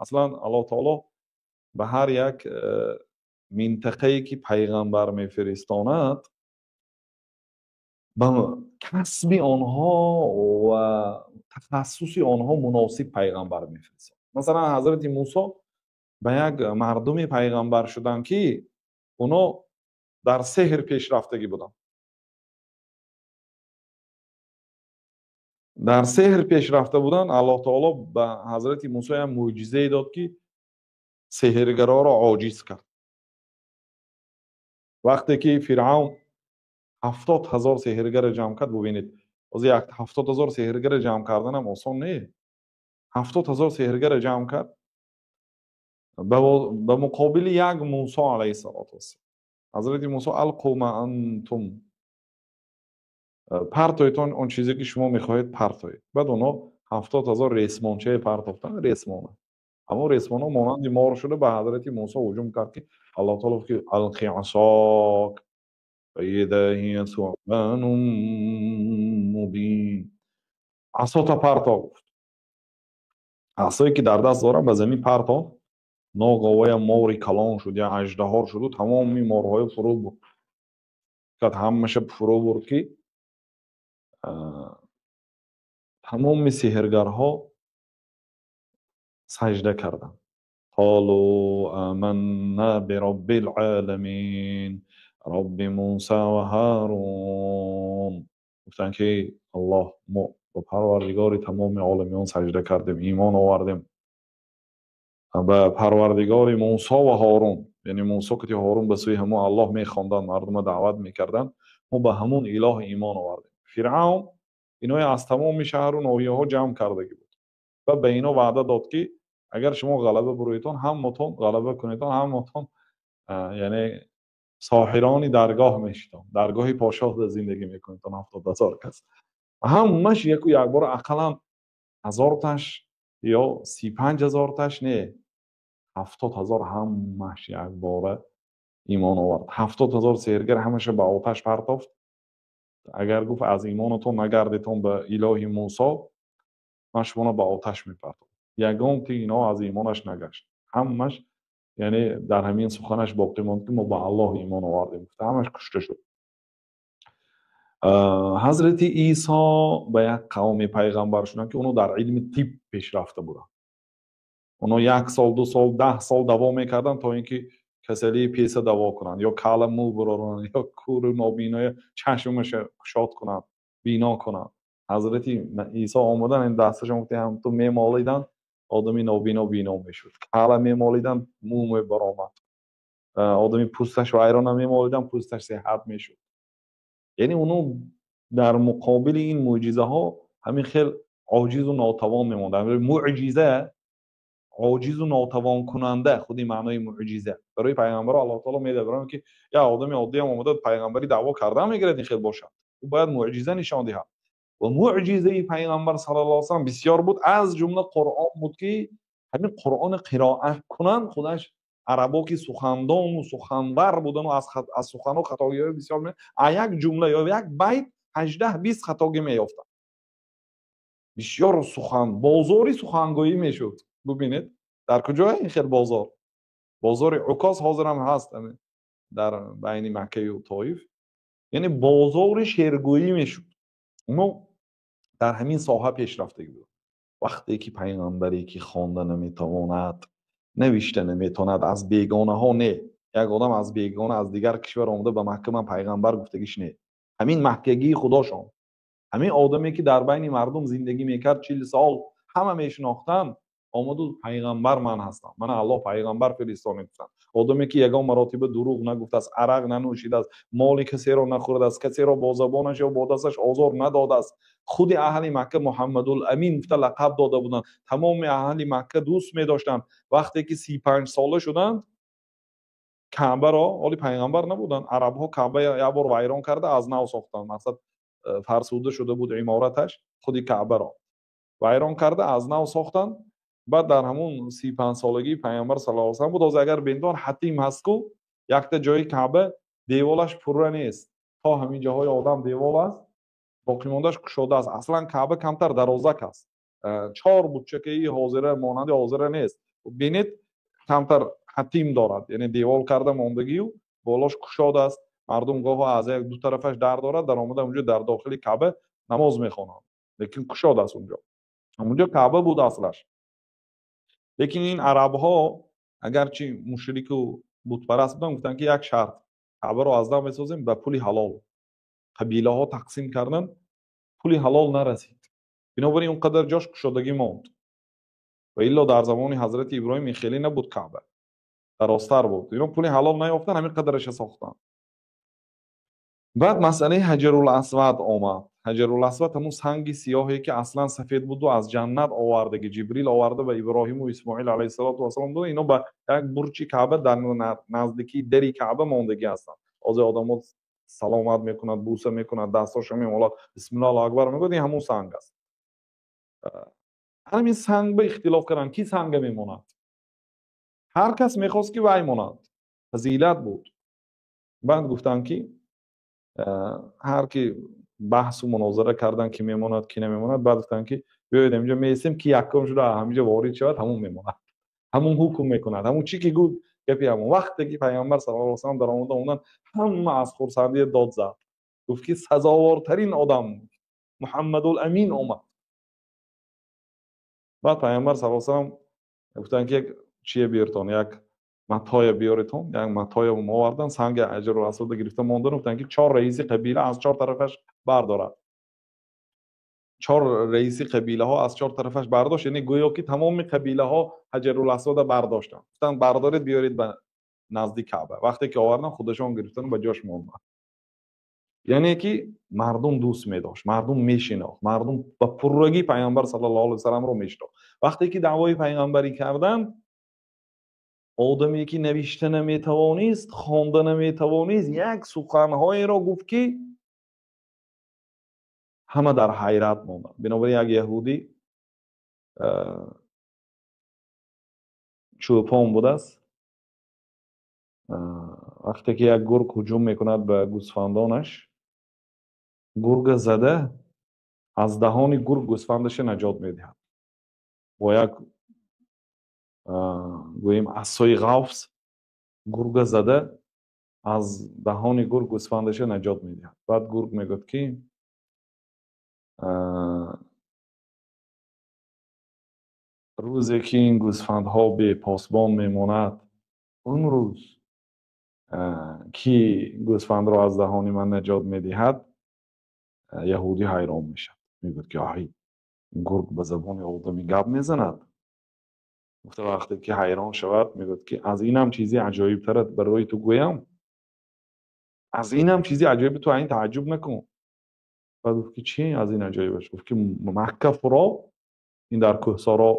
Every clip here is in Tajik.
Аслан Аллоҳ таоло ба ҳар як минтақае ки пайғамбар мефиристонад, ба касби онҳо ва тахассуси онҳо муносиб пайғамбар мефиристад. Масалан, ҳазрати Мусо ба як мардуми пайғамбар шуданд, ки оно дар сеҳр пешрафтагӣ буданд. Дар сеҳр пешрафта буданд. Аллоҳ таоло ба ҳазрати Мусо як мӯъҷизае дод, ки сеҳргароро оҷиз кард. Вақте ки Фиръавн 70,000 сеҳргарро ҷамъ кард, бубинед, ҳозир 70,000 сеҳргарро ҷамъ карданам осон не. 70,000 сеҳргарро ҷамъ кард ба муқобили як Мусо алайҳиссалоту вассалом. Ҳазрати Мусо алқу ма антум, партоедтон он чизе ки шумо мехоҳед партоед. Баъд онҳо 70,000 ресмончае партофтанд, ресмона. Ҳамон ресмонҳо монанди мор шуда ба ҳазрати Мусо ҳуҷум кард, ки Аллоҳ таоло гуфт ки алқи асок фаиза ҳия суъбанун мубин. Асота парто гуфт. Асое ки дар даст дорам ба замин парто. Ноговая мори калон шуд, я аждаҳор шуду тамоми морҳои фурӯ бурд. Ҳамаша фурӯ бурд, ки тамоми сеҳргарҳо сажда карданд. Қолу аманна бироббил оламин робби Муса ва Ҳарун. Гуфтанд ки Аллоҳ, мо ба Парвардигори тамоми оламиён сажда кардем, имон овардем ба Парвардигори Мусо ва Ҳорун. Яъне Мусо ки Ҳорун ба сӯи ҳамон Аллоҳ мехонданд, мардумро даъват мекарданд, мо ба ҳамон илоҳ имон овардем. Фиръавн иное аз тамоми шаҳру ноҳияҳо ҷамъ кардагӣ буд ва ба ино ваъда дод, ки агар шумо ғалаба буроедтон, ҳаматон ғалаба кунедтон, ҳаматон яъне соҳирони даргоҳ мешитон, даргоҳи подшоҳ дар зиндагӣ мекунедтон. 70,000 кас ҳамаш яку якбора ақаллан 1000таш ё 35,000таш не, 70,000 ҳамаш якбора имон овард. 70,000 сеҳргар ҳамаша ба оташ партофт. Агар гуфт аз имонатон нагардетон ба илоҳи Мусо, ман шуморо ба оташ мепартом. Ягон ки ино аз имонаш нагашт. Ҳамаш яъне дар ҳамин суханаш боқӣ монд, ки мо ба Аллоҳ имон овардем. Гуфта ҳамаш кушта шуд. Ҳазрати Исо ба як қавми пайғамбар шуданд, ки оно дар илми тиб пешрафта буданд. Оно 1 сол, 2 сол, 10 сол даво мекарданд то ин ки касалии песа даво кунанд, ё кала мӯ буроранд, ё кӯру нобиноя чашмаша кушод кунанд, бино кунанд. Ҳазрати Исо омадан, ин дасташон гуфта ҳам ту мемолиданд, одами нобино бино мешуд. Кала мемолиданд, мӯ мебаромад. Одами пӯсташ вайрона мемолиданд, пӯсташ сеҳат мешуд. Яъне оно дар муқобили ин мӯъҷизаҳо ҳамин хел оҷизу нотавон мемонданд. Мӯъҷиза оҷизу нотавонкунанда, худи маънои мӯъҷиза. Барои пайғамбаро Аллоҳ таоло медиҳад, ки як одами оддиам омада пайғамбарӣ даъво карда мегирад, ин хел бошад. Ӯ бояд мӯъҷиза нишон диҳад. Ва мӯъҷизаи пайғамбар саллаллоҳу алайҳи васаллам бисёр буд, аз ҷумла Қуръон буд, ки ҳамин Қуръони қироат кунанд, худаш арабо ки сухандону суханвар будану аз суханҳо хатогиҳои бисёр, як ҷумла ё як байт 18-20 хатогӣ меёфтанд. Бисёр сухан, бозори сухангӯӣ мешуд. Бубинед, дар куҷо ин хел бозор? Бозори Укоз ҳозирам ҳаст дар байни Маккаю Тоиф. Яъне бозори шеъргӯӣ мешуд. Оно дар ҳамин соҳа пешрафтагӣ буд. Вақте ки пайғамбаре ки хонда наметавонад, навишта наметавонад, аз бегонаҳо не, як одам аз бегона, аз дигар кишвар омада ба Макка ман пайғамбар гуфтагиш не. Ҳамин маккагии худошон, ҳамин одаме ки дар байни мардум зиндагӣ мекард 40 сол, ҳама мешинохтанд, омаду пайғамбар ман ҳастам, мана Аллоҳ пайғамбар фиристонид гуфтанд. Одаме ки ягон маротиба дурӯғ нагуфтааст, арақ нанӯшидааст, моли касеро нахӯрдааст, касеро бо забонаш ё бо дасташ озор надодааст. Худи аҳли Макка Муҳаммадул Амин гуфта лақаб дода буданд. Тамоми аҳли Макка дӯст медоштанд. Вақте ки 35 сола шуданд, Каъбаро, ҳоли пайғамбар набуданд, арабҳо Каъба як бор вайрон карда аз нав сохтанд. Мақсад фарсуда шуда буд имораташ, худи Каъбаро вайрон карда аз нав сохтанд. Баъд дар ҳамон 35 солагии пайғамбар саллаллоҳу алайҳи васаллам буд. Ҳозир агар бинтон Ҳатим ҳаст ку, якта ҷои Каъба деволаш пурра нест, то ҳамин ҷоҳои одам девол аст, боқимондааш кушода аст. Аслан Каъба камтар дарозак аст. Чор буччакаи ҳозира монанди ҳозира нест. Бинед, камтар ҳатим дорад, яъне девол карда мондагию болош кушод аст. Мардум гоҳо аз як ду тарафаш дар дорад, даромада унҷо дар дохили Каъба намоз мехонанд, лекин кушод аст унҷо. Ҳамунҷо Каъба буд аслаш. Лекин ин арабҳо агарчи мушрику бутпараст буданд, гуфтанд, ки як шарт: Каъбаро аз нав месозем ба пули ҳалол. Қабилаҳо тақсим карданд, пули ҳалол нарасид. Бинобар ин он қадар ҷош кушодагӣ монд. Ва илло дар замони ҳазрати Иброҳим ин хеле набуд, Каъба дарозтар буд. Ино пули ҳалол наёфтанд, ҳамин қадараша сохтанд. Баъд масъалаи Ҳаҷарул Асвад омад. Ҳаҷарул Асвад ҳамун санги сиёҳе, ки аслан сафед буду аз ҷаннат овардаги Ҷибрил оварда ба Иброҳиму Исмоил алайҳиссалоту вассалом дод. Ино ба як бурчи Каъба дар наздикии дари Каъба мондагӣ ҳастанд. Ҳозир одамо саломат мекунад, буса мекунад, дастошо мемолад, бисмиллоҳ, Аллоҳу акбар мегӯяд, ин ҳамун санг аст. Ҳамин санг ба ихтилоф карданд, ки санга мемонад. Ҳар кас мехост, ки вай монад, фазилат буд. Баъд гуфтанд, ки ҳар ки баҳсу мунозара карданд, ки мемонад, ки намемонад. Баъд гуфтанд, ки биёед, ҳаминҷо меистем, ки якум шуда ҳаминҷо ворид шавад, ҳамун мемонад, ҳамун ҳукм мекунад, ҳамун чӣ ки гуфт, гапи ҳамун. Вақте ки Пайғамбар саллаллоҳу алайҳи васаллам даромада омадан, ҳама аз хурсандӣ дод зад, гуфт, ки сазовортарин одам Муҳаммадул Амин омад. Баъд Пайғамбар саллаллоҳу алайҳи васаллам гуфтанд, ки як чие биёртон, як матоя биёретон. Як матоя овардан, санги Ҳаҷарул Асвада гирифта мондан, гуфтанд, ки чор раиси қабила аз чор тарафаш бардорад. Чор раиси қабилаҳо аз чор тарафаш бардошт, яъне гӯё ки тамоми қабилаҳо Ҳаҷарул Асвада бардоштанд. Гуфтанд, бардоред, биёред ба назди Каъба. Вақте ки овардан, худашон гирифтану ба ҷош монданд. Яъне ки мардум дӯст медошт, мардум мешинохт, мардум ба пуррагӣ Пайғамбар саллаллоҳу алайҳи васалламро мешинохт. Вақте ки даъвои пайғамбарӣ карданд, одаме ки навишта наметавонист, хонда наметавонист, як суханҳоеро гуфт, ки ҳама дар ҳайрат монданд. Бинобар як яҳудӣ чӯпон будааст. Вақте ки як гург ҳуҷум мекунад ба гӯсфандонаш, гурга зада, аз даҳони гург гӯсфандаша наҷот медиҳад. Бо як, гӯем, асои ғафс гурга зада, аз даҳони гург гӯсфандаша наҷот медиҳад. Баъд гург мегӯяд, ки рӯзе ки ин гӯсфандҳо бепосбон мемонад, он рӯз ки гӯсфандро аз даҳони ман наҷот медиҳад? Яҳудӣ ҳайрон мешавад, мегӯяд, ки ай, гург ба забони одамӣ гап мезанад, гуфта. Вақте ки ҳайрон шавад, мегӯяд, ки аз инам чизи аҷоибтарат барои ту гӯям, аз инам чизи аҷоиб, ту ин тааҷҷуб накун. Баъд гуфт, ки чи аз ин аҷоибаш? Гуфт, ки Макка фуро, ин дар кӯҳсоро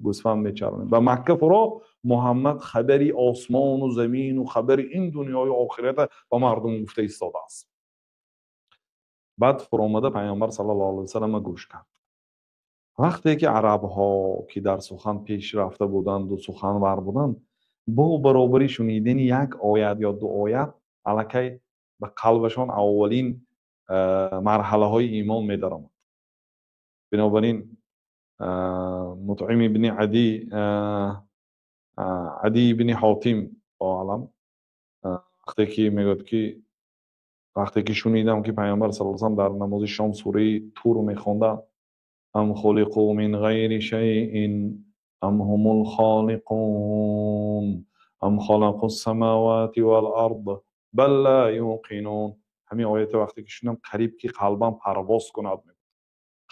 гӯсфанд мечаронем, ба Макка фуро, Муҳаммад хабари осмону замину хабари ин дунёю охирата ба мардум гуфта истодааст. Баъд фуромада Пайғамбар саллаллоҳу алайҳи васаллама гӯш кард. Вақте ки арабҳо, ки дар сухан пешрафта буданду суханвар буданд, бо баробари шунидани як оят ё ду оят аллакай ба қалбашон аввалин марҳалаҳои имон медаромад. Бинобар ин Мутъим ибни Ади, Ади ибни Ҳотим алам, вақте ки мегӯяд, ки вақте ки шунидам, ки Пайғамбар саллаллоҳу алайҳи васаллам дар намози шом сураи Тур мехонданд: ам хулиқу мин ғайри шайъин ам ҳумул холиқун ам халақу ссамавати вал ард бал ла юқинун, ҳамин оята вақте ки шунидам, қариб ки қалбам парвоз кунад, мегӯяд,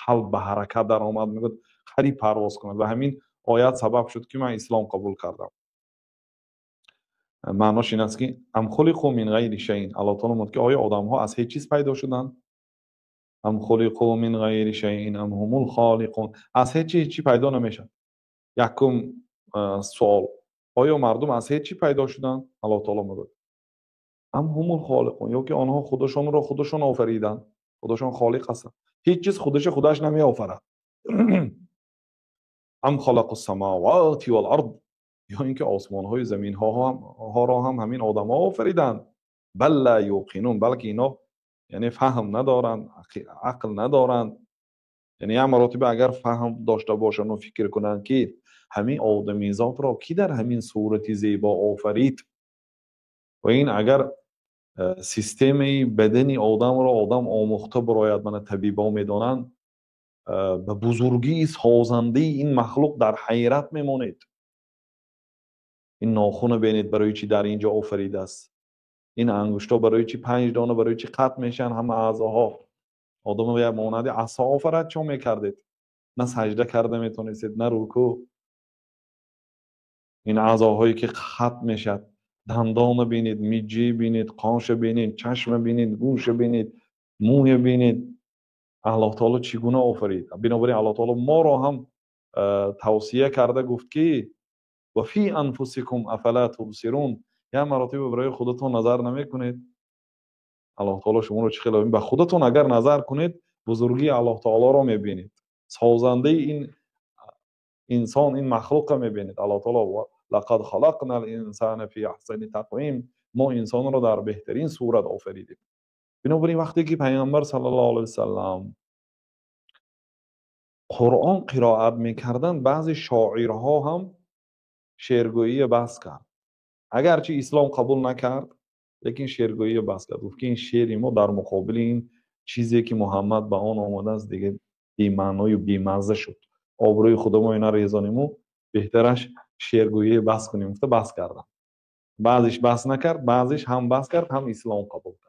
қалб ба ҳаракат даромад, мегӯяд, қариб парвоз кунад, ва ҳамин оят сабаб шуд, ки ман ислом қабул кардам. Маънош ин аст, ки ам хулиқу мин ғайри шайъин, Аллоҳ таоло мегӯяд, ки оё одамҳо аз ҳеҷ чиз пайдо шуданд? Ам хулиқу мин ғайри шайъин ам ҳумул холиқун, аз ҳеҷ чи ҳеҷ чи пайдо намешавад. Якум суол: оё мардум аз ҳеҷ чӣ пайдо шуданд? Аллоҳ таоло мегӯяд: ам ҳумул холиқун, ё ки онҳо худашонро худашон офариданд, худашон холиқ ҳастанд? Ҳеҷ чиз худаша худаш намеофарад. Ам халақу самавати вал ард, ё ин ки осмонҳои заминҳоро ҳам ҳамин одамҳо офариданд? Бал ла юқинун, балки ино яъне фаҳм надоранд, ақл надоранд. Яъне як маротиба агар фаҳм дошта бошанд, фикр кунанд, ки ҳамин одамизодро кӣ дар ҳамин сурати зебо офарид, ва ин агар системаи бадани одамро одам омӯхта бирояд, мана табибон медонанд, ба бузургии созандаи ин махлуқ дар ҳайрат мемонед. Ин нохуна бинед, барои чӣ дар ин ҷо офаридааст, ин ангушто барои чӣ 5 дона, барои чӣ қатъ мешаванд ҳама аъзоҳо. Одамро як монанди асо офарад, чо мекардед? На саҷда карда метонистед, на рукӯъ. Ин аъзоҳое ки хат мешавад, дандона бинед, миҷҷӣ бинед, қоша бинед, чашма бинед, гӯша бинед, мӯя бинед. Аллоҳ таоло чӣ гуна офарид? Бинобар ин Аллоҳ таоло моро ҳам тавсия карда гуфт, ки ва фи анфусикум афала тубсирун, як маротиба барои худатон назар намекунед? Аллоҳ таоло шуморо чӣ хел? Ба худатон агар назар кунед, бузургии Аллоҳ таолоро мебинед, созандаи ин инсон, ин махлуқро мебинед. Аллоҳ таоло: лақад халақнал инсана фи аҳсани тақвим, мо инсонро дар беҳтарин сурат офаридем. Бинобар ин вақте ки Пайғамбар саллаллоҳу алайҳи васаллам Қуръон қироат мекарданд, баъзе шоирҳо ҳам шеъргӯия бас кард. Агарчи ислом қабул накард, лекин шеъргӯия бас кард. Гуфт, ки ин шеъри мо дар муқобили ин чизе ки Муҳаммад ба он омадааст, дига бемаъною бемазза шуд. Обрӯи худамо ина резониму, беҳтараш шеъргӯия бас кунем, гуфта бас кардам. Баъзеш бас накард, баъзеш ҳам бас кард, ҳам ислом қабул кард.